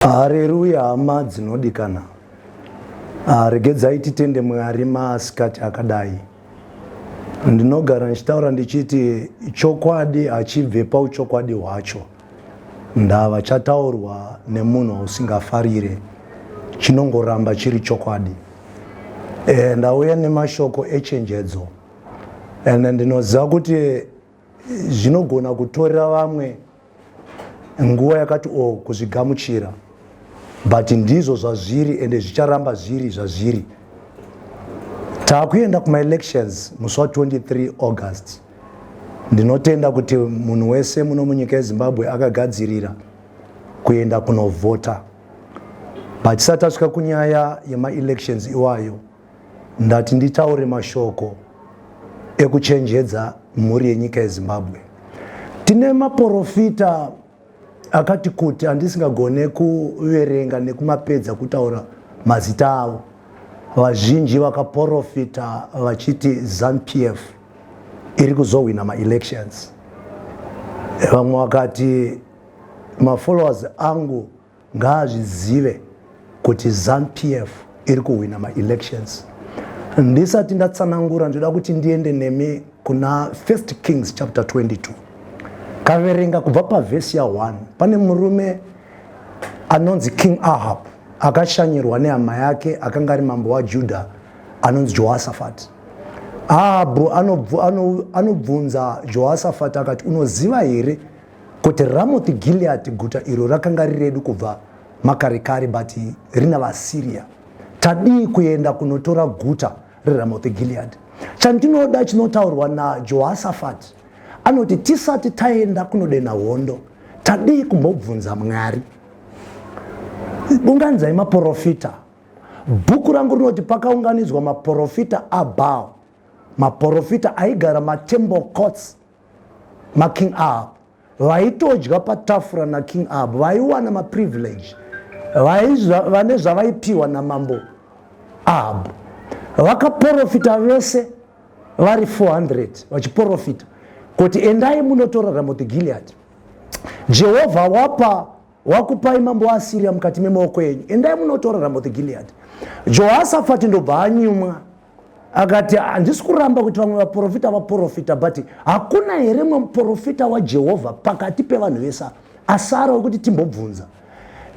Hareruya hama dzinodikana. Ah, regedzai titende Mwari masikati akadai. Ndinogara ndichitaura ndichiti chokwadi hachibve pauchokwadi hwacho. Ndava chataurwa nemunhu wausingafarire chinongoramba chiri chokwadi. E, ndauya nemashoko echenjedzo and ndinoziva kuti zvinogona kutorera vamwe nguva yakati o kuzvigamuchira but ndizvo zvazviri ende zvicharamba zviri zvazviri. Taakuenda kumaelections musi wa23 August. Ndinotenda kuti munhu wese muno munyika yeZimbabwe akagadzirira kuenda kunovhota, but tisati tasvika kunyaya yemaelections iwayo, ndati nditaure mashoko ekuchenjedza mhuri yenyika yeZimbabwe. Tine maporofita akati kuti andisingagone kuverenga nekumapedza kutaura mazita avo. Vazhinji vakaporofita vachiti ZANU-PF iri kuzohwina maelections. Vamwe vakati mafollowers angu ngaazvizive kuti ZANU-PF iri kuhwina maelections. Ndisati ndatsanangura, ndinoda kuti ndiende nemi kuna First Kings chapter 22. Kaverenga kubva pavhesi ya1, pane murume anonzi King Ahab akashanyirwa nehama yake akanga ari mambo waJudha anonzi Jehoshaphat. Ahabhu anobvunza Jehoshaphat akati, unoziva here kuti Ramoth Gilead, guta iro rakanga riri redu kubva makare kare, but rina vaSyria, tadii kuenda kunotora guta reRamoth Gilead? Chandinoda chinotaurwa naJehoshaphat, anoti tisati taenda kunodena hondo, tadii kumbobvunza Mwari? Unganidzai maporofita. Bhuku rangu rinoti pakaunganidzwa maporofita aBaal, maporofita aigara matemple courts maKing Ahab, vaitodya patafura naKing Ahab, vaiwana maprivilege, vane zvavaipiwa namambo Ahab. Vakaporofita vese vari 400 vachiporofita kuti endai munotora Ramoth Gilead, Jehovha wapa wakupai mambo waAsiria mukati memaoko enyu, endai munotora Ramoth Gilead. Jehoshaphat ndobva anyumwa akati, handisi kuramba kuti vamwe vaprofita vaprofita, but hakuna here mwe muprofita waJehovha pakati pevanhu vese asara wekuti timbobvunza?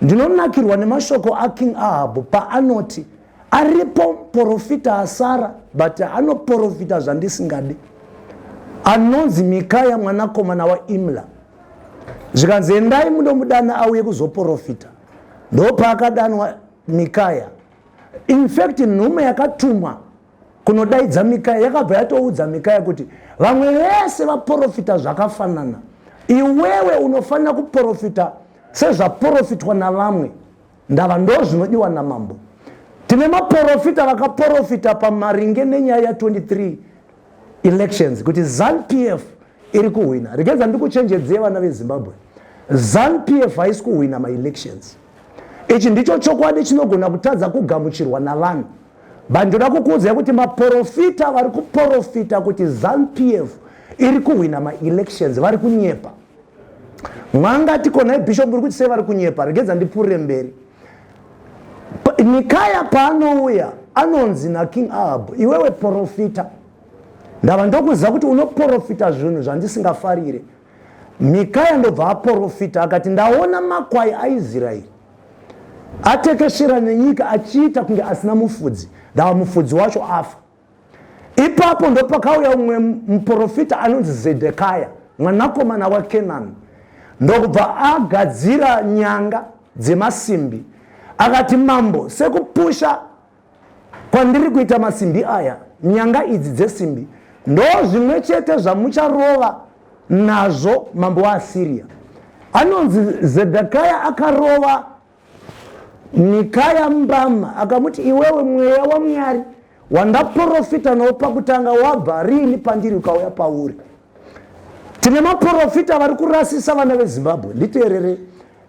Ndinonakirwa nemashoko aKing Ahab paanoti aripo muprofita asara, but anoprofita zvandisingadi, anonzi Mikaya mwanakomana waImla. Zvikanzi endai mundomudana auye kuzoprofita. Ndopaakadanwa Mikaya. In fact, nhume yakatumwa kunodaidza Mikaya yakabva yatoudza Mikaya kuti vamwe vese vaprofita zvakafanana, iwewe unofanira kuprofita sezvaprofitwa navamwe, ndava ndo zvinodiwa namambo. Tine maprofita vakaprofita pamaringe nenyaya ya23 elections kuti ZANU-PF iri kuhwina. Regedza ndikuchenjedzei vana veZimbabwe, ZANU-PF haisi kuhwina maelections. Ichi ndicho chokwadi chinogona kutadza kugamuchirwa navanhu, but ndoda kukuudzai kuti maprofita vari kuprofita kuti ZANU-PF iri kuhwina maelections vari kunyepa. Mwangati konai bishop muri kuti sei vari kunyepa? Regedza ndipfuurire mberi. Mikaya paanouya anonzi naKing Ahab, iwewe profita, ndava ndokuziva kuti unoprofita zvinhu zvandisingafarire. Mikaya ndobva aprofita akati, ndaona makwai aIsraeri atekeshera nenyika achiita kunge asina mufudzi, ndava mufudzi wacho afa. Ipapo ndopakauya umwe muprofita anonzi Zedekaya mwanakomana waKenani, ndokubva agadzira nyanga dzemasimbi akati, mambo, sekupusha kwandiri kuita masimbi aya, nyanga idzi dzesimbi ndo zvimwe chete zvamucharova nazvo mambo waAsiria. Anonzi Zedekaya akarova Mikaya mbama akamuti, iwewe mweya waMwari wandaprofita nawo pakutanga wabva riini pandiri ukauya pauri? Tine maprofita vari kurasisa vana veZimbabwe. Nditeerere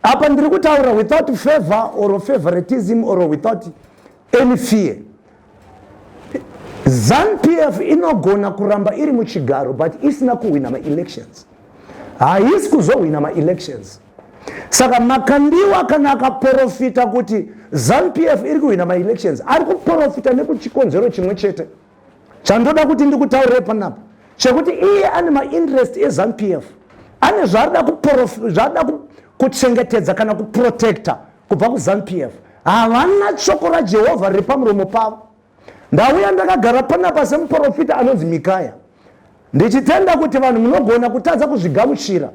apa, ndiri kutaura without favor or favoritism or without any fear. ZANU-PF inogona kuramba iri muchigaro but isina kuhwina maelections. Haisi kuzohwina maelections. Saka Makandiwa kana akaprofita kuti ZANU-PF iri kuhwina maelections, ari kuprofita nekuchikonzero chimwe chete chandoda kuti ndikutaurire panapa, chekuti iye ane mainterest eZANU-PF, ane zvaarida kuchengetedza kana kuprotecta kubva kuZANU-PF. Havana shoko raJehovha riri pamuromo pavo. Ndauya ndakagara panapa semuprofita anonzi Mikaya, ndichitenda kuti vanhu munogona kutadza kuzvigamuchira.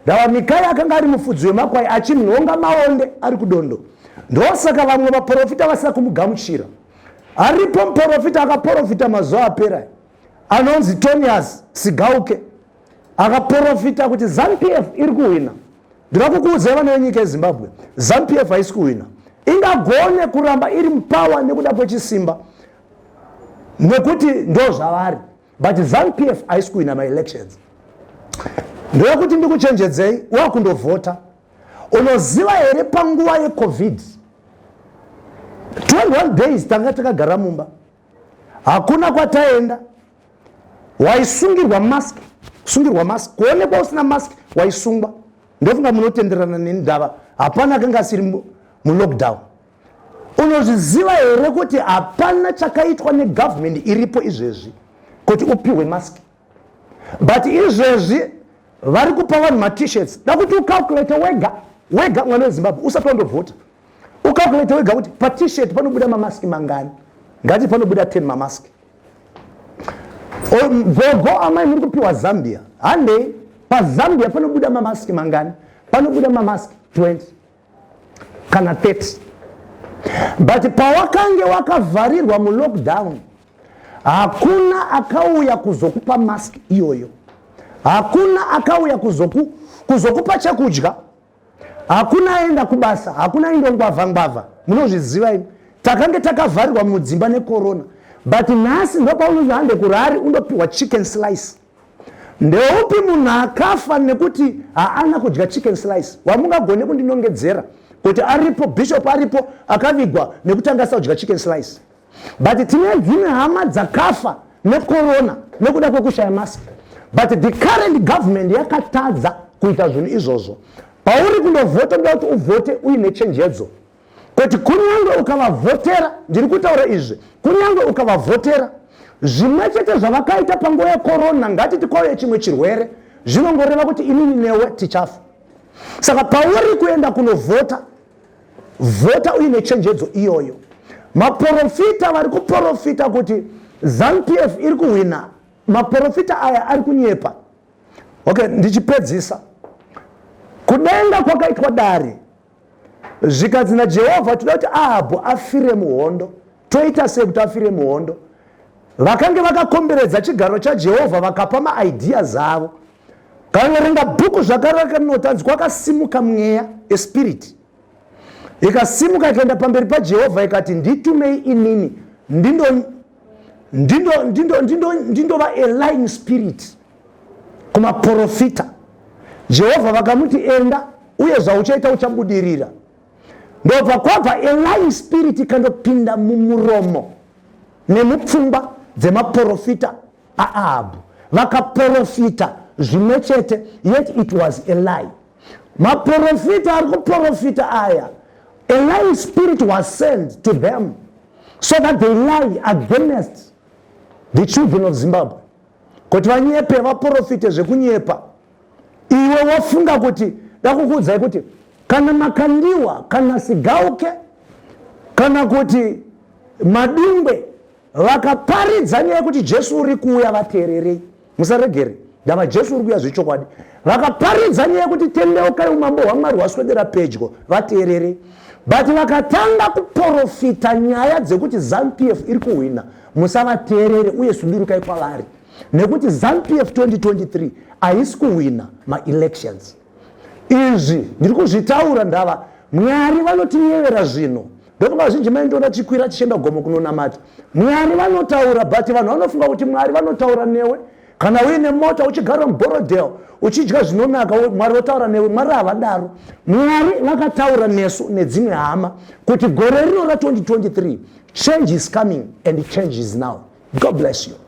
Ndava Mikaya akanga ari mufudzi wemakwai achinhonga maonde ari kudondo. Ndosaka vamwe vaprofita vasina kumugamuchira. Aripo muprofita akaprofita mazuva apera anonzi Tonias Sigauke, akaprofita kuti ZANU-PF iri kuhwina. Ndinoda kukuudzai, vana venyika yeZimbabwe, ZANU-PF haisi kuhwina. Ingagone kuramba iri mupower nekuda kwechisimba, nekuti ndo zvavari, but ZANU-PF haisi kuhwina maelections. Ndoyekuti ndikuchenjedzei, wakundovhota. Unoziva here, panguva yeCovid, 21 days tanga takagara mumba, hakuna kwataenda, waisungirwa mask, sungirwa mask, kuonekwa usina mask waisungwa. Ndofunga munotenderana neni, ndava hapana akanga asiri mulockdown. Unozviziva here kuti hapana chakaitwa negavhumendi iripo izvezvi kuti upiwe mask? But izvezvi vari kupa vanhu maT-shirts. Da kuti ucalculate wega wega, mwana weZimbabwe, usati wandovhota, ucalculate wega kuti paT-shirt panobuda mamaski mangani. Ngati panobuda 10 mamaski. Gogo, amai, muri kupiwa zambia, handei pazambia. Panobuda mamaski mangani? Panobuda mamaski 20 kana 30. But pawakange wakavharirwa mulockdown, hakuna akauya kuzokupa mask iyoyo, hakuna akauya kuzokupa chekudya, hakuna aenda kubasa, hakuna aindongwavha ngwavha. Munozviziva imi, takange takavharirwa mudzimba nekorona. But nhasi ndopaunonzi hande kurari undopiwa chicken slice. Ndeupi munhu akafa nekuti haana kudya chicken slice wamungagone kundinongedzera kuti aripo? Bishop aripo akavigwa nekuti anga asina kudya chicken slice? But tine dzimwe hama dzakafa nekorona nekuda kwekushaya mask, but the current government yakatadza kuita zvinhu izvozvo. Pauri kundovhota, ndoda kuti uvhote uine chenjedzo kuti kunyange ukavavhotera, ndiri kutaura izvi, kunyange ukavavhotera, zvimwe chete zvavakaita panguva yekorona, ngatiti kwauye chimwe chirwere, zvinongoreva kuti inini newe tichafa. Saka pauri kuenda kunovhota, vhota uine chenjedzo iyoyo. Maprofita vari kuprofita kuti ZANU-PF iri kuhwina, maprofita aya ari kunyepa. Okay, ndichipedzisa, kudenga kwakaitwa dare, zvikanzi naJehovha, "Toda kuti Ahabhu afire muhondo. Toita sei kuti afire muhondo?" Vakange vakakomberedza chigaro chaJehovha vakapa maideas avo. Kaverenga bhuku zvakaraka rinotanzi kwakasimuka mweya, espirit ikasimuka ikaenda pamberi paJehovha ikati, "Nditumei inini ndindova a lying spirit kumaprofita." Jehovha vakamuti, "Enda, uye zvauchaita uchabudirira." Ndobva kwabva a lying spirit ikandopinda mumuromo nemupfungwa dzemaprofita aAhabhu, vakaprofita zvimwe chete, yet it was a lie. Maprofita ari kuprofita aya, a lying spirit was sent to them so that they lie against the children of Zimbabwe, kuti vanyepe, vaprofite zvekunyepa. Iwe wafunga kuti, dakukuudzai kuti kana Makandiwa, kana Sigauke, kana kuti Madungwe vakaparidza nyaya yekuti Jesu uri kuuya, vateererei, musaregere. Ndava Jesu uri kuuya zvechokwadi. Vakaparidza nyaya yekuti tendeukai, umambo hwaMwari hwaswedera pedyo, vateererei. But vakatanga kuprofita nyaya dzekuti ZANU-PF iri kuhwina, musavateerere uye sudurukai kwavari, nekuti ZANU-PF 2023 haisi kuhwina maelections. Izvi ndiri kuzvitaura ndava Mwari vanotinyevera zvino. Ndofunga vazhinji maindiona chikwira chichienda gomo kunonamata. Mwari vanotaura, but vanhu vanofunga kuti Mwari vanotaura newe kana uine mota, uchigara muBorrowdale, uchidya zvinonaka, Mwari votaura newe. Mwari havadaro. Mwari vakataura nesu nedzimwe hama kuti gore rino ra2023 change is coming and change is now. God bless you.